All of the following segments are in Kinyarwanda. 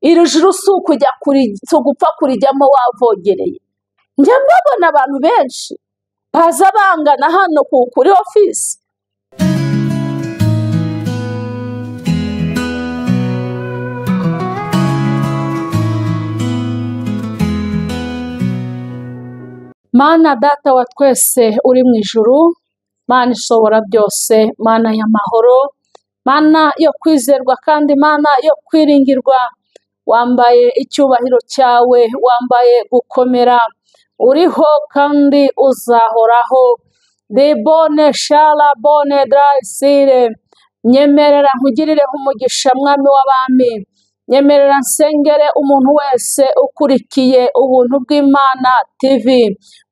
Iri juru si ukujya si ugupfa kurijyamo wavogereye. Njya mbabona abantu benshi baza bangana hano kuri ofisi. Mana data wa twese uri mu ijuru, Mana ishobora byose, Mana y'amahoro, Mana yo kwizerwa kandi Mana yo kwiringirwa, wambaye icyubahiro cyawe, wambaye gukomera, uriho kandi uzahoraho. Dibone shala bone drayisire, nyemerera nkugirireho umugisha mwami w'abami, nyemerera nsengere umuntu wese ukurikiye ubuntu bw'Imana TV,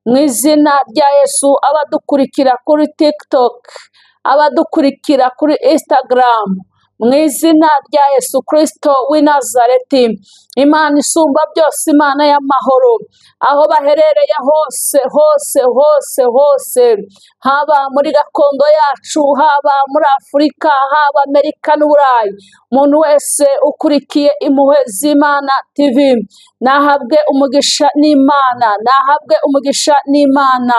mu izina rya Yesu. Abadukurikira kuri TikTok, abadukurikira kuri Instagram, mu izina rya Yesu Kristo w'i Nazareti, Imana isumba byose, Imana y'amahoro, aho baherereye hose hose hose hose, haba muri gakondo yacu, haba muri Afurika, haba Amerika n'Uburayi, umuntu wese ukurikiye impuhwe z'Imana TV, nahabwe umugisha n'Imana, nahabwe umugisha n'Imana,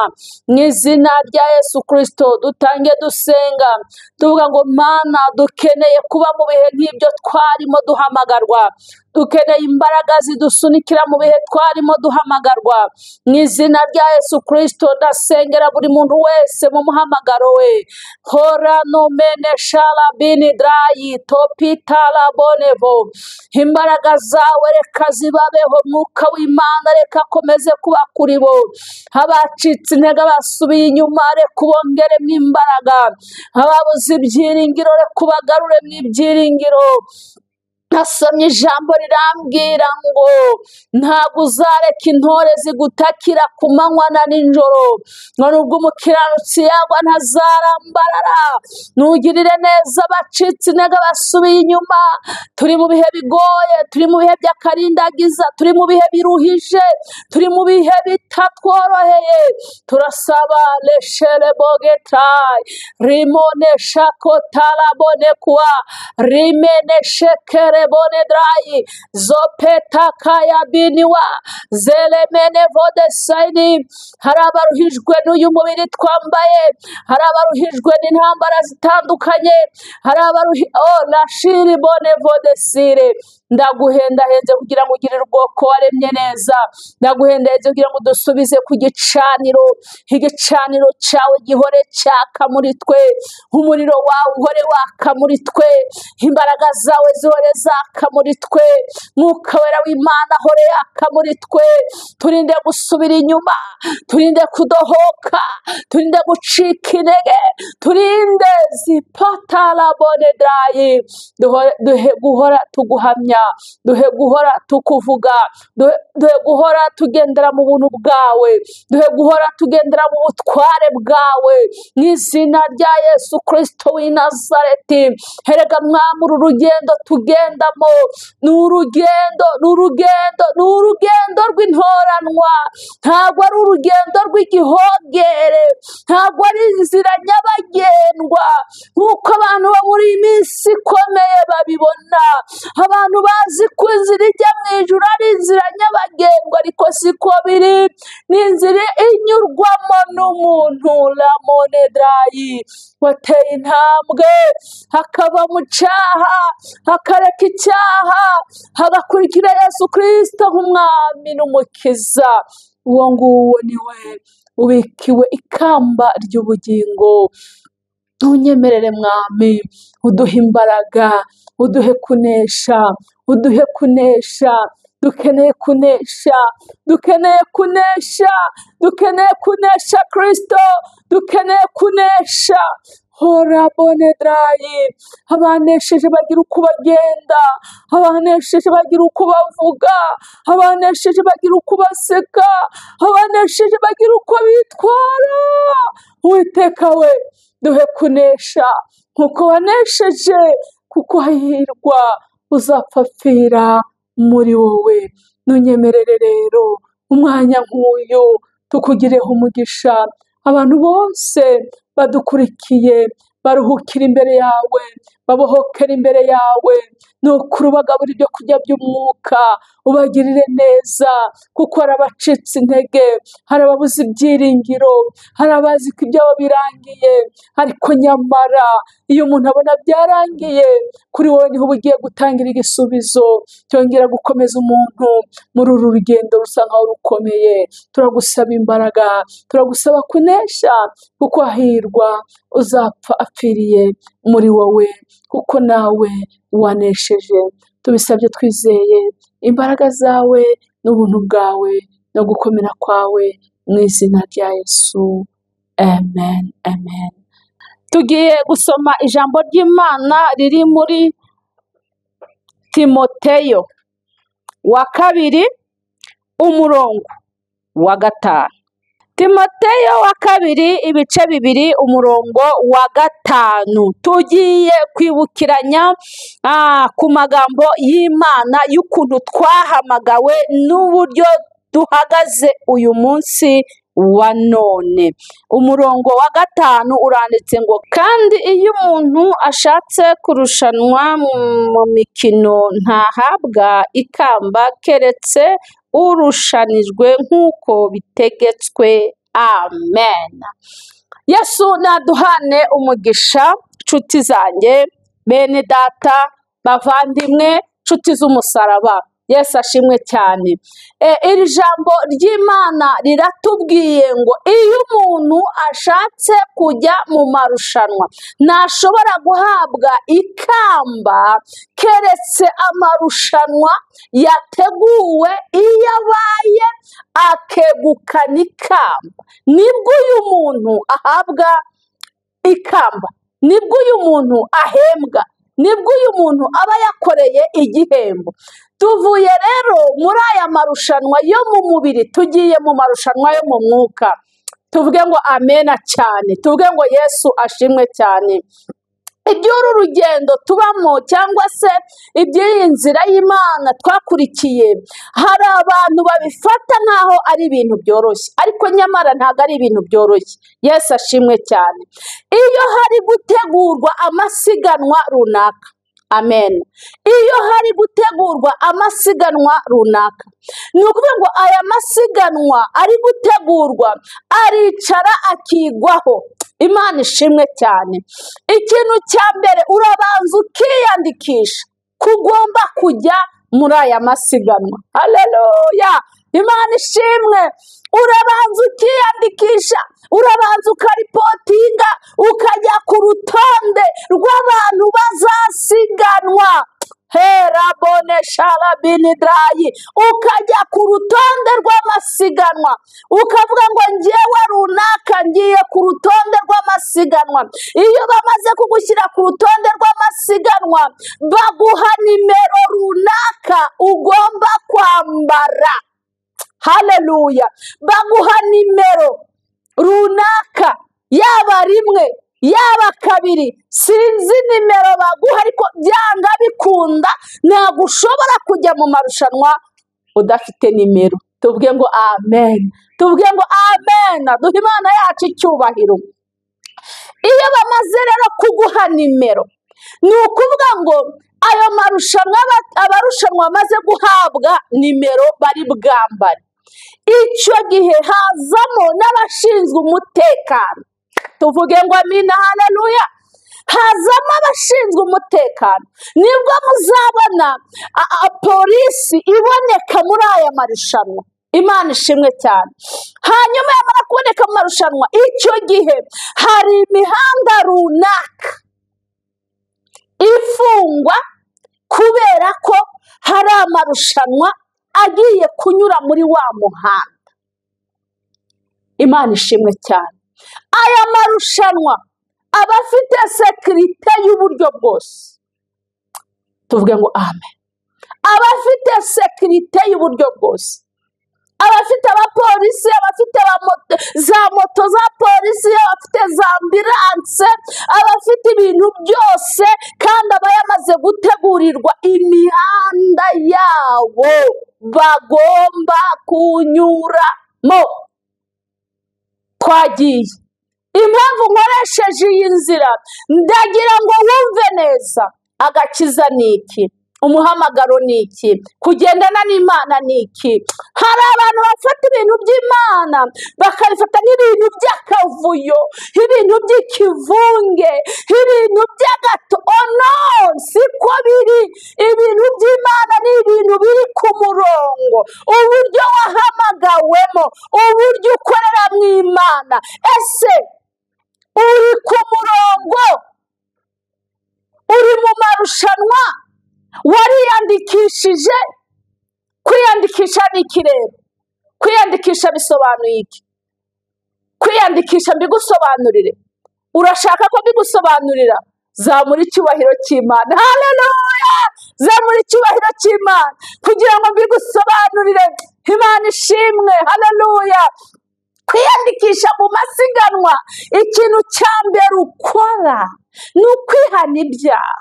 mu izina rya Yesu Kristo. Dutange dusenga tuvuga ngo Mana, dukeneye kuba mu bihe nk'ibyo twarimo duhamagarwa, dukeneye imbaraga zidusunikira mu bihe twarimo duhamagarwa, mu izina rya Yesu Kristo. Ndasengera buri muntu wese mu muhamagaro we. Hora nomene shala bini drayi topitala bonevo, imbaraga zawe reka zibabeho, mwuka w'Imana reka akomeze kuba kuri bo. Abacitse intege basubiye inyuma reka ubongeremo imbaraga, ababuze ibyiringiro reka ubagaruremo ibyiringiro. Nasomye ijambo rirambwira ngo ntabwo uzareka intore zigutakira ku manywa na nijoro, ngo nubwo umukiranutsi yagwa ntazarambarara. Nugirire neza abacitse intege basubiye inyuma. Turi mu bihe bigoye, turi mu bihe by'akarindagiza, turi mu bihe biruhije, turi mu bihe bitatworoheye. Turasaba leshere bogetrayi rimone shakotarabone kuwa rimene shekere bone drayi zopeta kaya biniwa zelemene vode sayini. Hari abaruhijwe n'uyu mubiri twambaye, hari abaruhijwe n'intambara zitandukanye, hari abaruhi oh lashiri bone vode sire. Ndaguhendahenze kugira ngo ugirire ubwoko waremye neza, ndaguhendahenze kugira ngo udusubize ku gicaniro, igicaniro cyawe gihore cyaka muri twe, umuriro wawe uhore waka muri twe, imbaraga zawe zihore zaka muri twe, mwuka wera w'Imana ahore yaka muri twe. Turinde gusubira inyuma, turinde kudohoka, turinde gucika intege, turinde zipatara bone drayi. Duhe guhora tuguhamya, duhe guhora tukuvuga, duhe guhora tugendera mu buntu bwawe, duhe guhora tugendera mu butware bwawe, mu izina rya Yesu Kristo w'i Nazareti. Herega mwami, uru rugendo tugendamo ni urugendo, ni urugendo, ni urugendo rw'intoranwa, ntabwo ari urugendo rw'igihogere, ntabwo ari inzira nyabagendwa nk'uko abantu bo muri iyi minsi ikomeye babibona. Abantu bazi ko inzira ijya mu ijuru ari inzira nyabagendwa, ariko siko biri. Ni inzira inyurwamo n'umuntu lamonedrayi wateye intambwe akava mu cyaha, akareka icyaha, agakurikira Yesu Kristo nk'umwami n'umukiza. Uwo nguwo ni we ubikiwe ikamba ry'ubugingo. Ntunyemerere mwami, uduhe imbaraga, uduhe kunesha, uduhe kunesha. Dukeneye kunesha, dukeneye kunesha, dukeneye kunesha Kristo, dukeneye kunesha. Hora bone drayi, abanesheje bagira uko bagenda, abanesheje bagira uko bavuga, abanesheje bagira uko baseka, abanesheje bagira uko bitwara. Uwiteka we, duhe kunesha nkuko wanesheje, kuko hahirwa uzapfapfira muri wowe. Ntunyemerere rero umwanya nk'uyu tukugireho umugisha. Abantu bose badukurikiye baruhukira imbere yawe, Babohokera imbere yawe, ni ukuri ubagabura ibyo kurya by'umwuka, ubagirire neza, kuko hari abacitse intege, hari ababuze ibyiringiro, hari abazi ko ibyabo birangiye, ariko nyamara iyo umuntu abona byarangiye, kuri wowe niho uba ugiye gutangira igisubizo cyongera gukomeza umuntu muri uru rugendo rusa nkaho rukomeye. Turagusaba imbaraga, turagusaba kunesha, kuko hahirwa uzapfa apfiriye muri wowe, kuko nawe wanesheje. Tubisabye twizeye imbaraga zawe n'ubuntu bwawe no gukomera kwawe, mu izina rya Yesu, amen, amen. Tugiye gusoma ijambo ry'Imana riri muri Timoteyo wa 2 umurongo wa 5. Timoteyo wa 2 ibice 2 umurongo wa 5. Tugiye kwibukiranya ku magambo y'Imana y'ukuntu twahamagawe n'uburyo duhagaze uyu munsi wa none. Umurongo wa 5 uranditse ngo: kandi iyo umuntu ashatse kurushanwa mu mikino ntahabwa ikamba keretse urushanijwe nk'uko bitegetswe. Amen. Yesu naduhane umugisha, nshuti zanjye, bene data, bavandimwe, nshuti z'umusaraba. Yesu ashimwe cyane. Iri jambo ry'Imana riratubwiye ngo iyo umuntu ashatse kujya mu marushanwa ntashobora guhabwa ikamba keretse amarushanwa yateguwe iyo abaye akegukana ikamba. Nibwo uyu muntu ahabwa ikamba, nibwo uyu muntu ahembwa, nibwo uyu muntu aba yakoreye igihembo. Tuvuye rero muri aya marushanwa yo mu mubiri, tugiye mu marushanwa yo mu mwuka. Tuvuge ngo amena cyane, tuvuge ngo Yesu ashimwe cyane. Iby'uru rugendo tubamo cyangwa se iby'iyi nzira y'Imana twakurikiye, hari abantu babifata nk'aho ari ibintu byoroshye, ariko nyamara ntabwo ari ibintu byoroshye. Yesu ashimwe cyane. Iyo hari gutegurwa amasiganwa runaka, amen, iyo hari gutegurwa amasiganwa runaka, ni ukuvuga ngo aya masiganwa ari gutegurwa aricara akigwaho. Imana ishimwe cyane. Ikintu cya mbere urabanza ukiyandikisha kugomba kujya muri aya masiganwa. Haleluya, Imana ishimwe. Urabanza ukiyandikisha, urabanza ukaripotinga, ukajya ku rutonde rw'abantu bazasiganwa. Herabone sharabinidrayi, ukajya ku rutonde rw'amasiganwa, ukavuga ngo njyewe runaka ngiye ku rutonde rw'amasiganwa. Iyo bamaze kugushyira ku rutonde rw'amasiganwa, baguha nimero runaka ugomba kwambara. Haleluya, baguha nimero runaka, yaba 1 yaba 2, sinzi nimero baguha, ariko byanga bikunda ntabwo ushobora kujya mu marushanwa udafite nimero. Tuvuge ngo amen, tuvuge ngo amen, duhe Imana yacu icyubahiro. Iyo bamaze rero kuguha nimero, ni ukuvuga ngo ayo marushanwa, abarushanwa bamaze guhabwa nimero bari bwambare. Icyo gihe hazamo n'abashinzwe umutekano. Tuvuge ngo amina, haleluya. Hazamo abashinzwe umutekano, nibwo muzabona polisi iboneka muri aya marushanwa. Imana ishimwe cyane. Hanyuma yamara kuboneka mu marushanwa, icyo gihe hari imihanda runaka ifungwa kubera ko hari amarushanwa agiye kunyura muri wa muhanda. Imana ishimwe cyane. Aya marushanwa aba afite sekirite y'uburyo bwose. Tuvuge ngo amen. Aba afite sekirite y'uburyo bwose. Abafite abapolisi, abafite za moto za polisi, abafite za ambilanse, abafite ibintu byose, kandi aba yamaze gutegurirwa imihanda yabo bagomba kunyuramo. Twagiye Impamvu nkoresheje iyi nzira, ndagira ngo wumve neza agakiza ni iki, umuhamagaro ni iki, kugendana n'Imana ni iki. Hari abantu bafata ibintu by'Imana bakabifata nk'ibintu by'akavuyo, ibintu by'ikivunge, ibintu by'agato. Oh no, siko biri. Ibintu by'Imana ni ibintu biri ku murongo, uburyo wahamagawemo, uburyo ukorera mu Imana. Ese uri ku murongo? Uri mu marushanwa? Wariyandikishije? Kwiyandikisha ni iki rero? Kwiyandikisha bisobanuye iki? Kwiyandikisha mbigusobanurire. Urashaka ko mbigusobanurira? Zamura icyubahiro cy'Imana. Haleluya! Zamura icyubahiro cy'Imana kugira ngo mbigusobanurire. Imana ishimwe. Haleluya! Kwiyandikisha mu masiganwa, ikintu cya mbere ukora ni ukwihana ibyaha.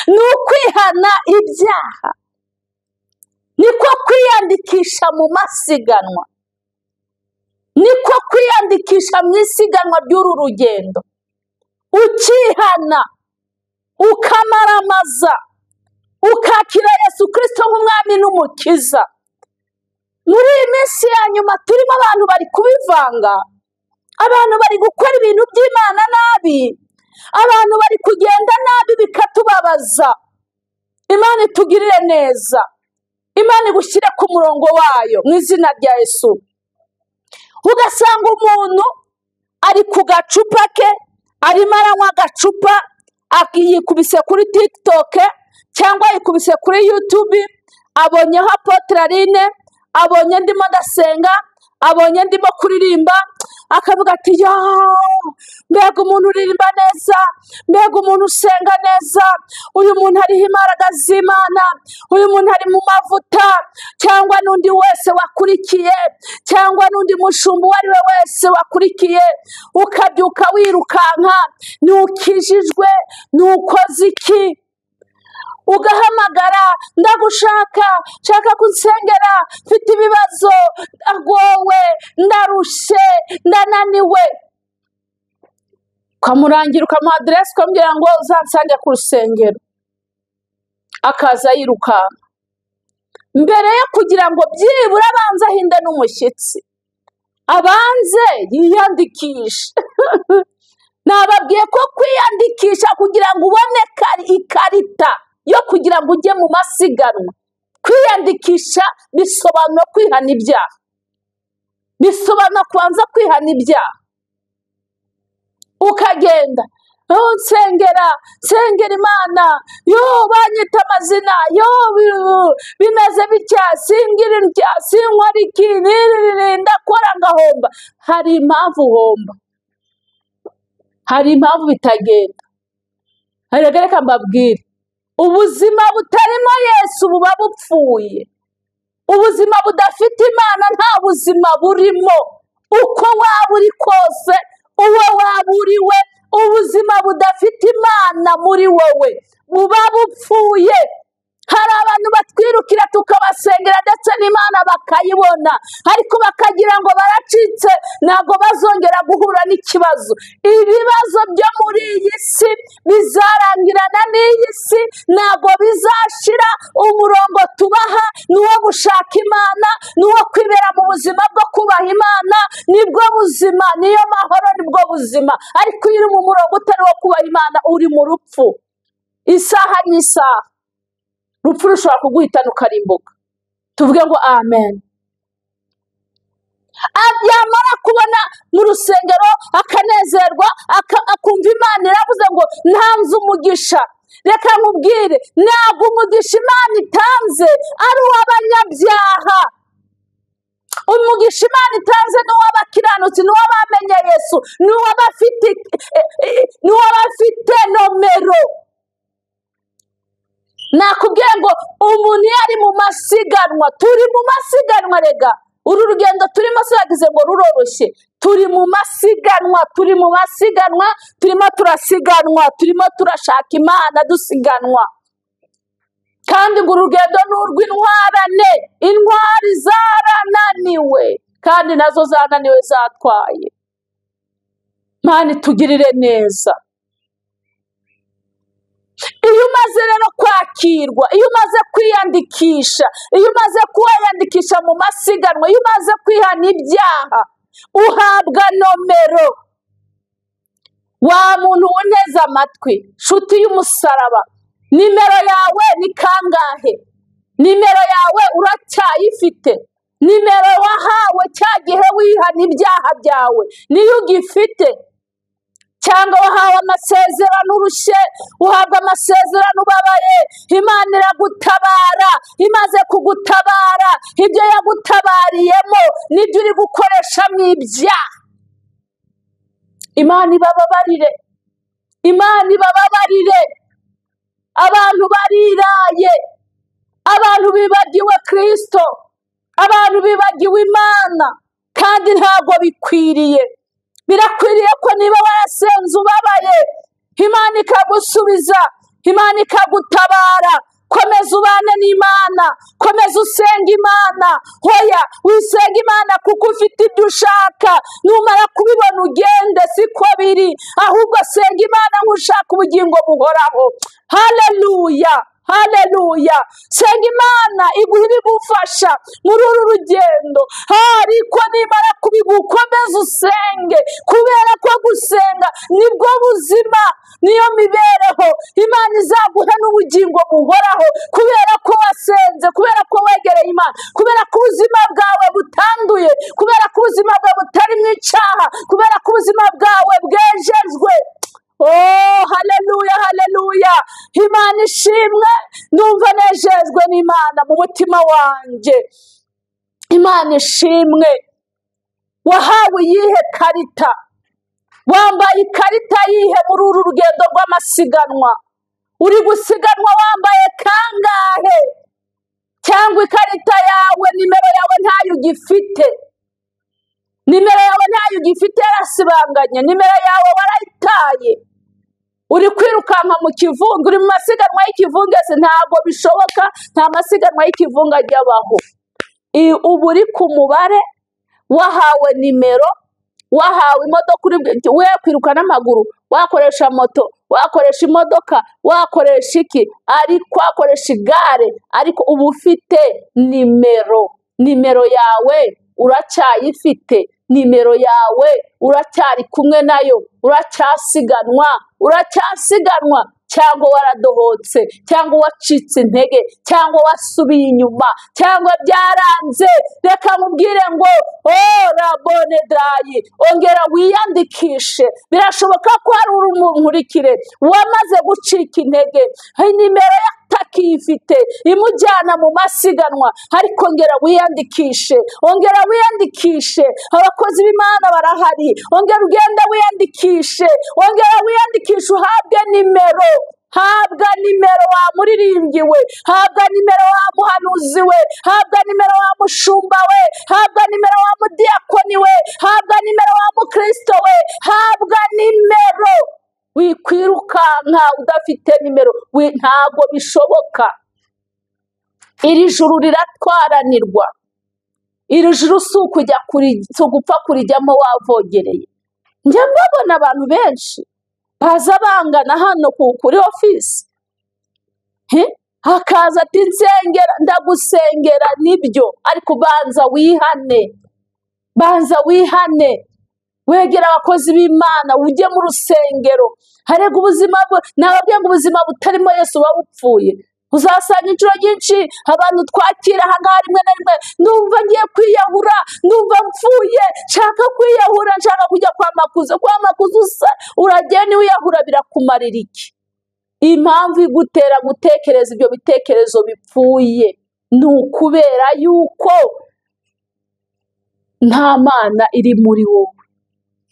Ni ukwihana ibyaha, niko kwiyandikisha mu masiganwa, niko kwiyandikisha mu isiganwa ry'uru rugendo. Ukihana, ukamaramaza, ukakira Yesu Kristo nk'umwami n'umukiza. Muri iyi minsi ya nyuma turimo abantu bari kubivanga, abantu bari gukora ibintu by'Imana nabi, abantu bari kugenda nabi bikatubabaza. Imana itugirire neza, Imana igushyire ku murongo wayo mu izina rya Yesu. Ugasanga umuntu ari ku gacupa ke, arimo aranywa agacupa, yikubise kuri TikTok cyangwa yikubise kuri YouTube, abonyeho Apotre Aline, abonye ndimo ndasenga, abonye ndimo kuririmba, akavuga ati yo, mbega umuntu uririmba neza, mbega umuntu usenga neza, uyu muntu ariho imbaraga z'Imana, uyu muntu ari mu mavuta. Cyangwa n'undi wese wakurikiye, cyangwa n'undi mushumba uwo ari we wese wakurikiye, ukabyuka wirukanka, ntukijijwe, ntukoze iki, ugahamagara ndagushaka, nshaka kunsengera, mfite ibibazo, ndagowe, ndarushye, ndananiwe. Ukamurangira, ukamuha aderesi, ukamubwira ngo uzansange ku rusengero, akaza yirukanka. Mbere yo kugira ngo byibura abanze ahinde n'umushyitsi, abanze yiyandikishe. Nababwiye ko kwiyandikisha kugira ngo ubone ikarita yo kugira ngo ujye mu masiganwa, kwiyandikisha bisobanura kwihana ibyaha, bisobanura kubanza kwihana ibyaha. Ukagenda nsengera, nsengera Imana, yo banyita amazina, yo bimeze bitya, singira indya, sinkora iki, ndakora ngahomba. Hari impamvu uhomba, hari impamvu bitagenda. Reka mbabwire, ubuzima butarimo Yesu buba bupfuye. Ubuzima budafite Imana nta buzima burimo. Uko waba uri kose, uwo waba uri we, ubuzima budafite Imana muri wowe buba bupfuye. Hari abantu batwirukira tukabasengera ndetse n'Imana bakayibona, ariko bakagira ngo baracitse, ntabwo bazongera guhura n'ikibazo. Ibibazo byo muri iyi si bizarangirana n'iyi si, ntabwo bizashira. Umurongo tubaha ni uwo gushaka Imana, ni uwo kwibera mu buzima bwo kubaha Imana, nibwo buzima, niyo mahoro, nibwo buzima. Ariko iyo uri mu murongo utari uwo kubaha Imana, uri mu rupfu. Isaha n'isaha urupfu rushobora kuguhitana ukarimbuka. Tuvuge ngo amen. Yamara kubona mu rusengero akanezerwa, akumva Imana iravuze ngo ntanze umugisha. Reka nkubwire, ntabwo umugisha Imana itanze ari uw'abanyabyaha. Umugisha Imana itanze ni uw'abakiranutsi, ni uw'abamenye Yesu, ni uw'abafite nomero. Nakubwiye ngo umuntu iyo ari mu masiganwa, turi mu masiganwa rega. Uru rugendo turimo sinagize ngo ruroroshye. Turi mu masiganwa, turi mu masiganwa, turimo turasiganwa, turimo turashaka Imana dusiganwa. Kandi ngo urugendo ni urw'intwarane, intwari zarananiwe. kandi nazo zananiwe zatwaye. Mana itugirire neza. Iyo umaze rero kwakirwa, iyo umaze kwiyandikisha, iyo umaze kwiyandikisha mu masiganwa, iyo umaze kwihana ibyaha, uhabwa nomero. Wa muntu unteze amatwi, nshuti y'umusaraba, nimero yawe ni kangahe? Nimero yawe uracyayifite? Nimero wahawe cya gihe wihana ibyaha byawe niyo ugifite? Cyangwa wahawe amasezerano urushye, uhabwa amasezerano ubabaye, Imana iragutabara, imaze kugutabara, ibyo yagutabariyemo nibyo uri gukoresha mu ibyaha. Imana ibababarire, Imana ibababarire. Abantu bariraye, abantu bibagiwe Kristo, abantu bibagiwe Imana, kandi ntabwo bikwiriye. Birakwiriye ko niba warasenze ubabaye, Imana ikagusubiza, Imana ikagutabara. Komeza ubane n'Imana, komeza usenge Imana. Hoya wisenga Imana kuko ufite ibyo ushaka, numara kubibona ugende, siko biri, ahubwo senga Imana nk'ushaka ubugingo buhoraho. Haleluya, haleluya. Senga Imana iguhe ibigufasha muri uru rugendo, ariko nimara kubiguha ukomeze usenge, kubera ko gusenga nibwo buzima, niyo mibereho. Imana izaguhe n'ubugingo buhoraho, kubera ko wasenze, kubera ko wegereye Imana, kubera ko ubuzima bwawe butanduye, kubera ko ubuzima bwawe butarimo icyaha, kubera ko ubuzima bwawe bwejejwe. Oh, haleluya, haleluya. Imana ishimwe. Ndumva nejejwe n'Imana mu mutima wanjye. Imana ishimwe. Wahawe iyihe karita? Wambaye ikarita yihe muri uru rugendo rw'amasiganwa? Uri gusiganwa wambaye kangahe? Cyangwa ikarita yawe, nimero yawe ntayo ugifite? Nimero yawe ntayo ugifite, yarasibanganye. Nimero yawe warayitaye. Uri kwirukanka mu kivunge, uri mu masiganwa y'ikivunge, se ntabwo bishoboka, nta masiganwa y'ikivunge ajya abaho. Ubu uri ku mubare, wahawe nimero, wahawe imodoka, uri we kwiruka n'amaguru, wakoresha moto, wakoresha imodoka, wakoresha iki, ariko wakoresha igare, ariko uba ufite nimero. Nimero yawe uracyayifite, nimero yawe uracyari kumwe nayo, uracyasiganwa, uracyasiganwa, cyangwa waradohotse, cyangwa wacitse intege, cyangwa wasubiye inyuma, cyangwa byaranze. Reka nkubwire ngo oh rabone dayi, ongera wiyandikishe. Birashoboka ko hari urumurikire wamaze gucika intege, nimero atakiyifite imujyana mu masiganwa, ariko ongera wiyandikishe, ongera wiyandikishe. Abakozi b'Imana barahari, ongera ugende wiyandikishe, ongera wiyandikishe, uhabwe nimero. Habwa nimero wa muririmbyi we, habwa nimero wa muhanuzi we, habwa nimero wa mushumba we, habwa nimero wa mudiyakoni we, habwa nimero wa mukristo we, habwa nimero. Wikwirukanka udafite nimero, ntabwo bishoboka. Iri juru riratwaranirwa. Iri juru si ukujya si ugupfa kurijyamo wavogereye. Njya mbabona abantu benshi baza bangana hano kuri ofisi, hakaza ati nsengera, ndagusengera, nibyo, ariko banza wihane, banza wihane, wegera abakozi b'Imana, ujye mu rusengero. Harega ubuzima, nababwiye ngo ubuzima butarimo Yesu buba bupfuye. Uzasanga inshuro nyinshi abantu twakira aha ngaha rimwe na rimwe, ndumva ngiye kwiyahura, ndumva mpfuye, nshaka kwiyahura, nshaka kujya kwa Makuza. Kwa Makuza usa uragenda wiyahura, birakumarira iki? Impamvu igutera gutekereza ibyo bitekerezo bipfuye ni ukubera yuko nta Mana iri muri wowe,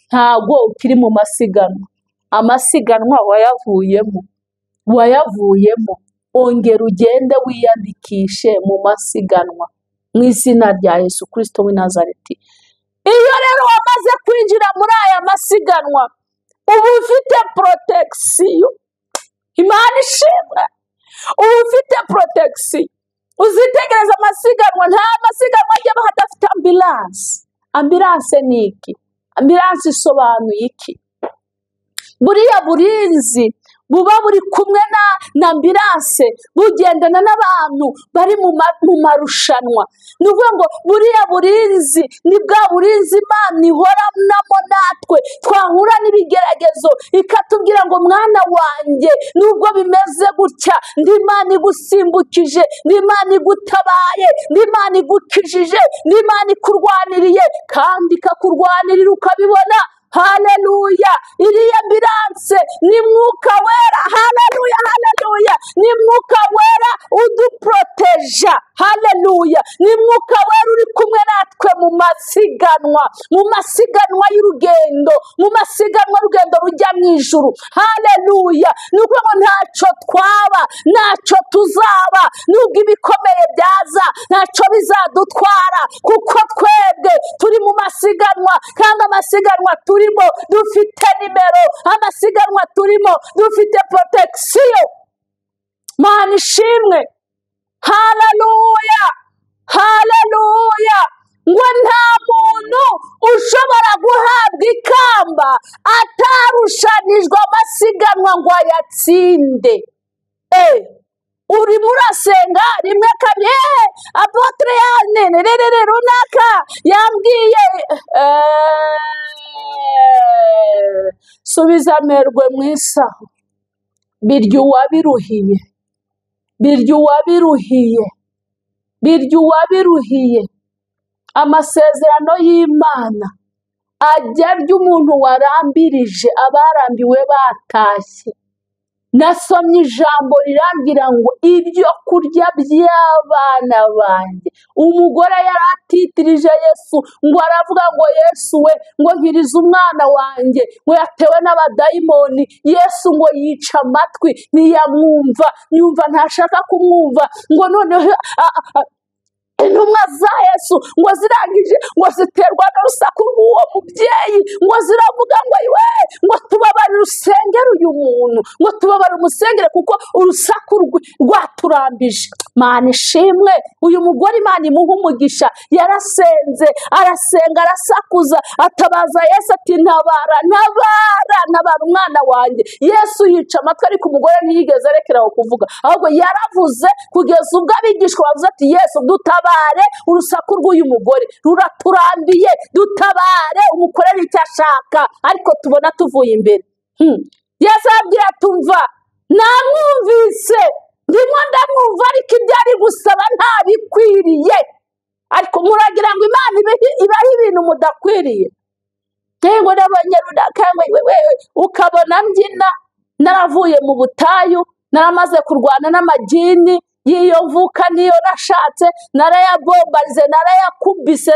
ntabwo ukiri mu masiganwa. Amasiganwa wayavuyemo, wayavuyemo. Ongera ugende wiyandikishe mu masiganwa mu izina rya Yesu Kristo w'i Nazareti. Iyo rero wamaze kwinjira muri aya masiganwa, uba ufite protection. Imana ishimwe, uba ufite protection. Uzitegereza amasiganwa, nta masiganwa ajya aba adafite ambulance. Ambulance ni iki? Ambulance isobanuye iki? Buriya burinzi buba buri kumwe na ambulance, bugendana n'abantu bari mu marushanwa. Ni ukuvuga ngo buriya burinzi ni bwa burinzi Imana ihoranamo natwe, twahura n'ibigeragezo ikatubwira ngo mwana wanjye, nubwo bimeze gutya, ndi Imana igusimbukije, ndi Imana igutabaye, ndi Imana igukijije, ndi Imana ikurwaniriye, kandi ikakurwanirira ukabibona. Haleluya! Iriya ambulance ni Mwuka Wera. Haleluya, haleluya! Ni Mwuka Wera uduproteja. Haleluya! Ni Mwuka Wera uri kumwe natwe mu masiganwa, mu masiganwa y'urugendo, mu masiganwa y'urugendo rujya mu ijuru. Haleluya! Ni ukuvuga ngo ntacyo twaba, ntacyo tuzaba, nubwo ibikomeye byaza ntacyo bizadutwara, kuko twebwe turi mu masiganwa, kandi amasiganwa turimo dufite nimero, amasiganwa turimo dufite protection. Mana ishimwe. Haleluya, haleluya! Ngo nta muntu ushobora guhabwa ikamba atarushanijwe amasiganwa ngo ayatsinde. Urimo urasenga rimwe kabiri, apotre yanene rerere runaka yambwiye, subiza amerwe mu isaho, birya uwabiruhiye, birya uwabiruhiye, birya uwabiruhiye. Amasezerano y'Imana ajya arya umuntu warambirije, abarambiwe batashye. Nasomye ijambo rirambwira ngo ibyo kurya by'abana banjye. Umugore yari atitirije Yesu, ngo aravuga ngo Yesu we, ngo nkirize umwana wanjye, ngo yatewe n'abadayimoni. Yesu ngo yica amatwi ntiyamwumva, yumva ntashaka kumwumva. Ngo noneho intumwa za Yesu ngo zirangije ngo ziterwa n'urusaku rw'uwo mubyeyi, ngo ziravuga ngo we, ngo tubabarire usengere uyu muntu, ngo tubabarire umusengere kuko urusaku rwaturambije. Mana ishimwe, uyu mugore Imana imuha umugisha, yarasenze, arasenga, arasakuza, atabaza Yesu ati ntabara, ntabara, ntabara umwana wanjye. Yesu yica amatwi, ariko umugore ntiyigeze arekera aho kuvuga, ahubwo yaravuze kugeza ubwo abigishwa bavuze ati Yesu dutabare, urusaku rw'uyu mugore ruraturambiye, dutabare, umukorere icyo ashaka, ariko tubona tuvuye imbere. Yesu arabwira ati umva, namwumvise, ndimo ndamwumva, ariko ibyo ari gusaba ntabikwiriye. Ariko muragira ngo Imana ibahe ibintu mudakwiriye. Ngo nabonye runaka, ukabona mbyina, naravuye mu butayu, naramaze kurwana n'amagini y'iyo mvuka niyo nashatse, narayabombarize, narayakubise,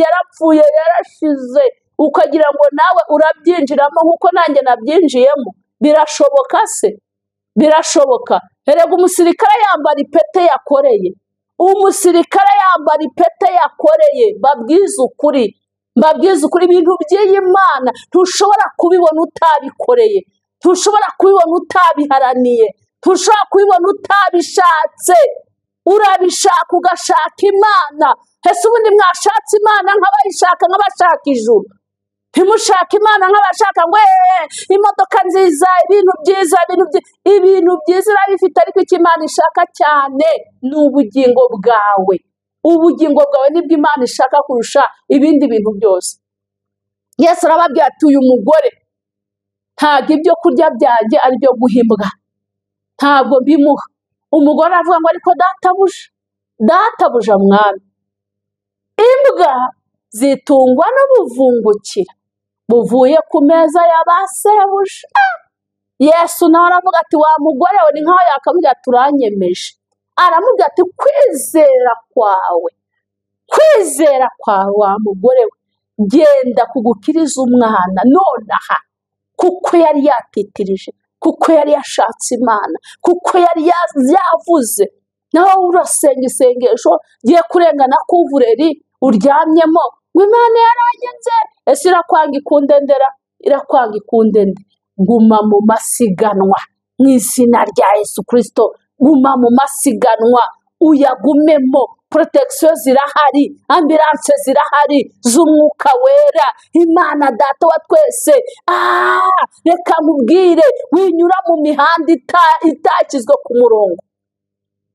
yarapfuye, yarashize. Ukagira ngo nawe urabyinjiramo nkuko nanjye nabyinjiyemo. Birashoboka se? Birashoboka. Erega umusirikare yambara ipete yakoreye, umusirikare yambara ipete yakoreye. Babwize ukuri, mbabwize ukuri, ibintu by'iyi Mana ntushobora kubibona utabikoreye, ntushobora kubibona utabiharaniye, ntushobora kubibona utabishatse. Urabishaka ugashaka Imana. Ese ubundi mwashatse Imana nk'abayishaka, nk'abashaka ijuru? Ntimushake Imana nk'abashaka ngo imodoka nziza, ibintu byiza, ibintu byiza urabifite, ariko icyo Imana ishaka cyane ni ubugingo bwawe. Ubugingo bwawe nibwo Imana ishaka kurusha ibindi bintu byose. Yesu arababwira ati uyu mugore ntabwo ibyo kurya byanjye ari byo guhimbwa, ntabwo mbimuha. Umugore aravuga ngo ariko databuja, databuja mwami, imbwa zitungwa n'ubuvungukira buvuye ku meza ya ba sebuja. Yesu nawe aravuga ati wa mugore we, ni nkaho yakamubwira ati uranyemeje. Aramubwira ati kwizera kwawe, kwizera kwawe wa mugore we, genda kugukiriza umwana nonaha. Kuko yari yatitirije, kuko yari yashatse Imana, kuko yari yavuze. Naho urasenga isengesho giye kurengana kuvureri uryamyemo ngo Imana yaranyenze. Ese irakwanga ikundendera? Irakwanga ikundende. Guma mu masiganwa mu izina rya Yesu Kristo, guma mu masiganwa, uyagumemo, Protection zirahari, ambulance zirahari z'umwuka wera. Imana data wa twese, reka nkubwire, winyura mu mihanda itashyizwe ku murongo,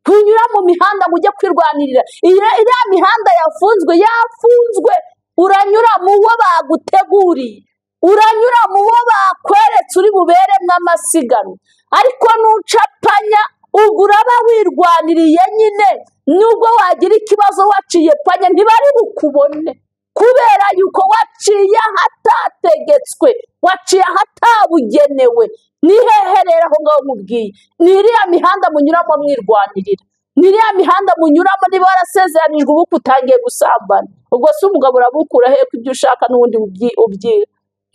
winyura mu mihanda ngo ujye kwirwanirira. Iriya mihanda yafunzwe, yafunzwe. Uranyura mu wo baguteguriye, uranyura mu wo bakweretse uri buberemo amasiganwa. Ariko nucapanya ubwo uraba wirwaniriye nyine, nubwo wagira ikibazo waciye panya ntibari bukubone, kubera yuko waciye ahatategetswe, waciye ahatabugenewe. Ni hehe rero aho ngaho nkubwiye? Ni iriya mihanda munyuramo mwirwanirira, ni iriya mihanda munyuramo niba warasezeranijwe ubukwe utangiye gusambana, ubwo se umugabo urabukura he ko ibyo ushaka n'ubundi ubyiha?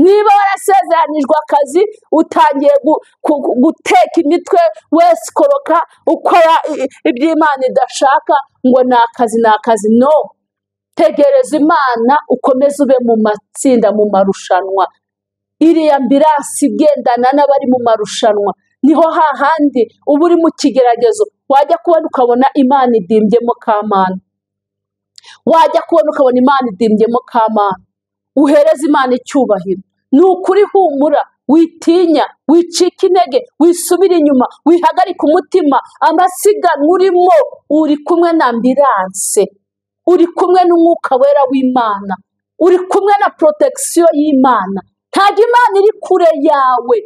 Niba warasezeranijwe akazi utangiye guteka imitwe wesikoroka ukora iby'Imana idashaka ngo ni akazi, ni akazi. No, tegereza Imana, ukomeze ube mu matsinda, mu marushanwa. Iriya ambulance igendana n'abari mu marushanwa, niho hahandi uba uri mu kigeragezo, wajya kubona ukabona Imana idimbyemo kamana, wajya kubona ukabona Imana idimbyemo kamana. Uhereze Imana icyubahiro. Ni ukuri humura, witinya, wicika intege, wisubira inyuma, wihagarika umutima. Amasiganwa urimo, uri kumwe na ambulance, uri kumwe n'umwuka wera w'Imana, uri kumwe na protection y'Imana. Ntabwo Imana iri kure yawe,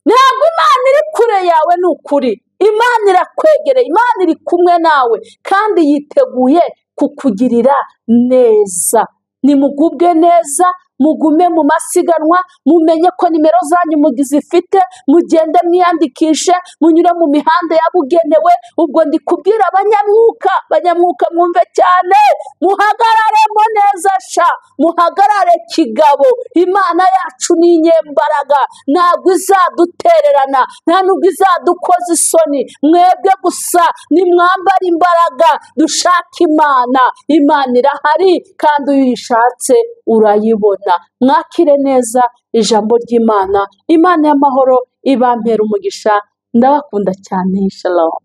ntabwo Imana iri kure yawe, ni ukuri. Imana irakwegereye, Imana iri kumwe nawe kandi yiteguye kukugirira neza. Nimugubwe neza, mugume mu masiganwa, mumenye ko nimero zanyu muzifite, mugende mwiyandikishe, munyure mu mihanda yabugenewe. Ubwo ndi kubwira abanyamwuka, abanyamwuka mwumve cyane, muhagararemo neza sha, muhagarare kigabo. Imana yacu ni inyembaraga, ntabwo izadutererana, nta nubwo izadukoza isoni. Mwebwe gusa nimwambare imbaraga, dushake Imana. Imana irahari kandi iyo uyishatse urayibona. Mwakire neza ijambo ry'Imana. Imana y'amahoro ibampera umugisha. Ndabakunda cyane. Shalom.